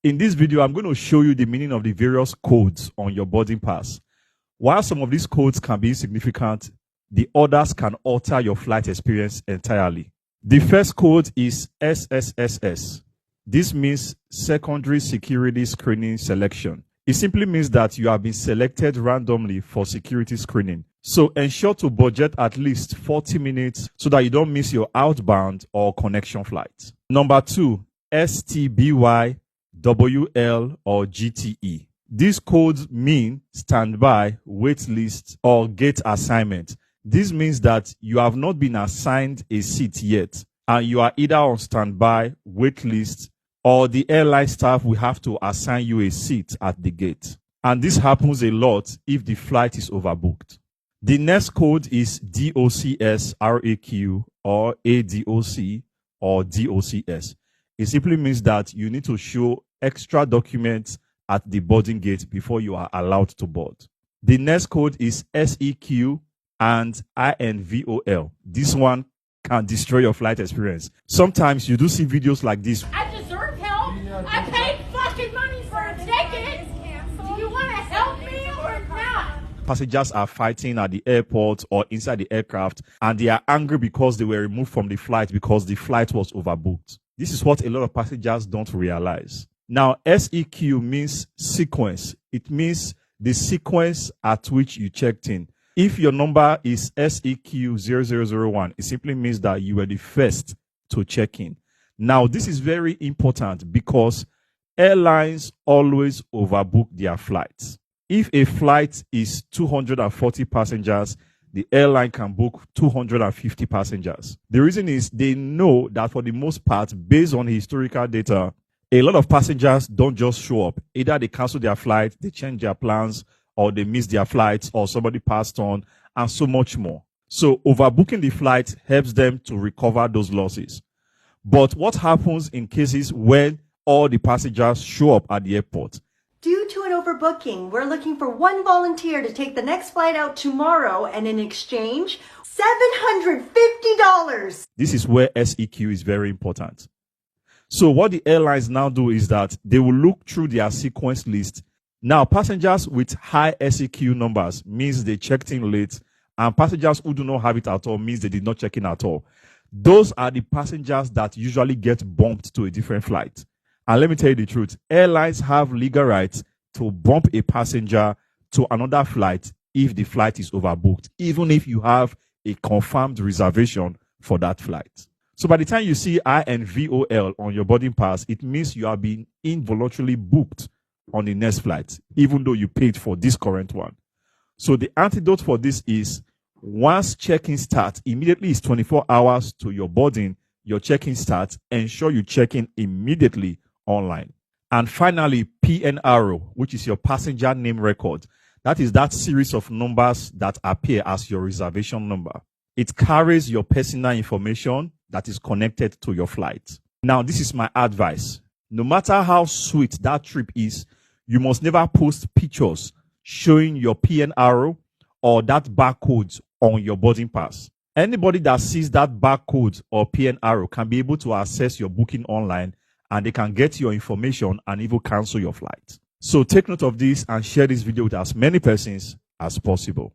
In this video, I'm going to show you the meaning of the various codes on your boarding pass. While some of these codes can be insignificant, the others can alter your flight experience entirely. The first code is SSSS. This means Secondary Security Screening Selection. It simply means that you have been selected randomly for security screening. So ensure to budget at least 40 minutes so that you don't miss your outbound or connection flight. Number 2, STBY, WL, or GTE. These codes mean standby, wait list, or gate assignment. This means that you have not been assigned a seat yet, and you are either on standby, wait list, or the airline staff will have to assign you a seat at the gate. And this happens a lot if the flight is overbooked. The next code is DOCS RAQ or ADOC or DOCS. It simply means that you need to show extra documents at the boarding gate before you are allowed to board. The next code is SEQ and INVOL. This one can destroy your flight experience. Sometimes you do see videos like this. I deserve help. I paid fucking money for a ticket. Do you want to help me or not? Passengers are fighting at the airport or inside the aircraft, and they are angry because they were removed from the flight because the flight was overbooked. This is what a lot of passengers don't realize. Now, SEQ means sequence. It means the sequence at which you checked in. If your number is SEQ 0001, it simply means that you were the first to check in. Now, this is very important because airlines always overbook their flights. If a flight is 240 passengers, the airline can book 250 passengers. The reason is they know that for the most part, based on historical data, a lot of passengers don't just show up. Either they cancel their flight, they change their plans, or they miss their flights, or somebody passed on, and so much more. So overbooking the flight helps them to recover those losses. But what happens in cases when all the passengers show up at the airport? Due to an overbooking, we're looking for one volunteer to take the next flight out tomorrow, and in exchange, $750. This is where SEQ is very important. So what the airlines now do is that they will look through their sequence list. Now, passengers with high SEQ numbers means they checked in late, and passengers who do not have it at all means they did not check in at all. Those are the passengers that usually get bumped to a different flight. And let me tell you the truth, airlines have legal rights to bump a passenger to another flight if the flight is overbooked, even if you have a confirmed reservation for that flight. So by the time you see INVOL on your boarding pass, it means you are being involuntarily booked on the next flight, even though you paid for this current one. So the antidote for this is once check-in starts, immediately it's 24 hours to your boarding, your check-in starts, ensure you check in immediately online. And finally, PNR, which is your passenger name record. That is that series of numbers that appear as your reservation number. It carries your personal information that is connected to your flight. Now, this is my advice. No matter how sweet that trip is, you must never post pictures showing your PNR or that barcode on your boarding pass. Anybody that sees that barcode or PNR can be able to access your booking online, and they can get your information and even cancel your flight. So take note of this and share this video with as many persons as possible.